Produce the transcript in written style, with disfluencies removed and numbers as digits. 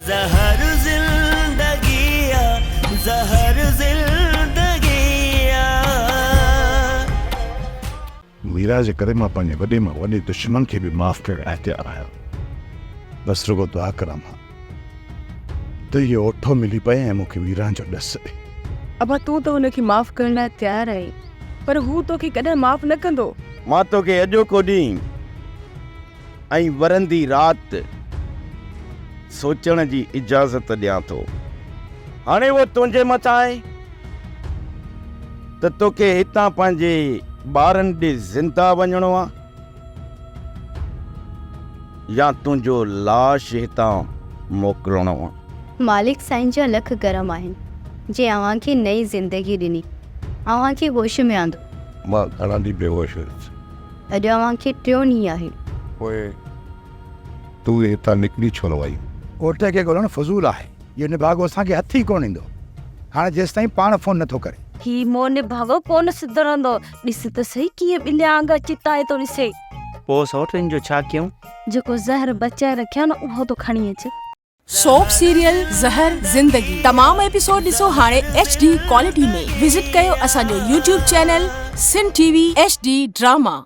زهر زندگي آ زهر زندگي آ. ميرا جي ڪري مان پنهنجي وڏي مان وڏي دشمن کي به معاف ڪرڻ لاء تيار آهيان. بس رڳو دعا ڪران مان ته اهو اوٺو ملي پئي ۽ مون کي ميران جو ڏس ڏي. ابا تون ته هن کي معاف ڪرڻ لاء تيار آهين پر هو توکي ڪڏهن معاف نه ڪندو. مان توکي اڄوڪو ڏينهن ۽ ورندي رات سوچڻ جي اجازت ڏيان ٿو. هاڻي اهو تنهنجي مٿان آهي ته توکي هتان پنهنجي ٻارن ڏي زنده وڃڻو آهي يا تنهنجو لاش هتان موڪلڻو آهي. مالڪ سائين جا لک ڪرم آهن جنهن اوهان کي نئين زندگي ڏني، اوهان کي هوش ۾ آندو. مان گهڻا ڏينهن بيهوش هيس. اڄ اوهان کي ٽيون ڏينهن آهي. پوء تون هتان نڪري ڇو نه وئين؟ اوٺي کي ڳولڻ فضول آهي. اهو نڀاڳو اسان کي هٿ ئي ڪونه ايندو. هاڻي جيستائين پاڻ فون نٿو ڪري. هي مون نڀاڳو ڪونه سڌرندو. ڏس ته سهي ڪيئن ٻليان آنگر چتائي ٿو ڏسي. پوء سئوٽن جو ڇا ڪيون؟ جيڪو زهر بچائي رکيو نه اهو ٿو کڻي اچ. سوپ سيريل زهر زندگي تمام ايپيسوڊ ڏسو هاڻي ايڇ ڊي ڪوالٽي ۾ وزٽ ڪيو اسان جو YouTube channel Sindh T V H D drama.